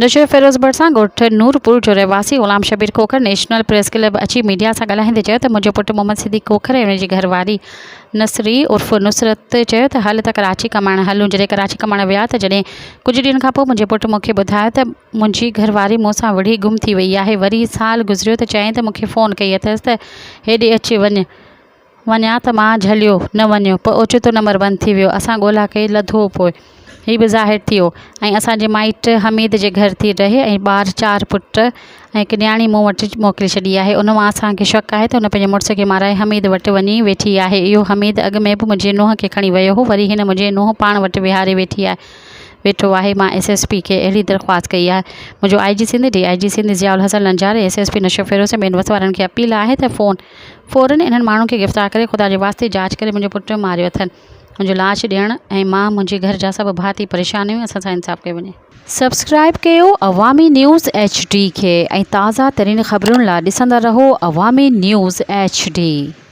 نوشهروفيروز ڀرسان ڳوٺ نورپور جو رهواسي Ghulam Shabbir Khokhar national press club اچي ميڊيا سان ڳالهائيندي چيو ته منهنجو پٽ محمد صديق کوکر ۽ ان جي گهر واري نصري عرف نصرت چيو ته هل ته ڪراچي ڪمائڻ هلون جڏهن ڪراچي ڪمائڻ ويا ته جڏهن ڪجهه ڏينهن کان پوء منهنجي پٽ مون کي ٻڌايو ته منهنجي گهر واري مون سان وڙهي گم ٿي وئي آهي وري سال گذريو ته چيائين ته مون کي فون ڪئي اٿس ته هيڏي اچ وڃ وڃان ته مان جهليو نه وڃو پوء اوچتو نمبر بند ٿي ويو اسان ڳولا ڪئي لڌو پوء هي به ظاهر ٿي ويو ۽ اسان جي مائٽ حميد جي گهر ٿي رهي ۽ ٻار چار پٽ ۽ هڪ نياڻي مون وٽ موڪلي ڇڏي آهي ان مان اسان کي شڪ آهي ته هن پنهنجي مڙس کي مارائي حميد وٽ وڃي ويٺي آهي اهو حميد اڳ ۾ به منهنجي نونهن کي کڻي ويو هو وري هن منهنجي نونهن پاڻ وٽ ويهاري ويٺي آهي ويٺو آهي مان ايس ايس پي کي اهڙي درخواست ڪئي آهي منهنجو I G Sindh D I G Sindh Zia ul Hassan Lanjar S S P Naushahro Feroze ۽ ٻين وس وارن کي اپيل آهي ته فون فورن انهن ماڻهن کي گرفتار ڪري خدا جي واسطي جاچ ڪري منهنجو پٽ ماريو اٿن منهنجو لاش ڏيڻ ۽ مان منهنجي گهر جا سڀ ڀاتي پريشان آهيون اسان سان انصاف ڪيو وڃي. سبسڪرائب ڪيو عوامي نيوز ايڇ ڊي کي ۽ تازه ترين خبرن لا ڏسندا رهو عوامي نيوز ايڇ ڊي.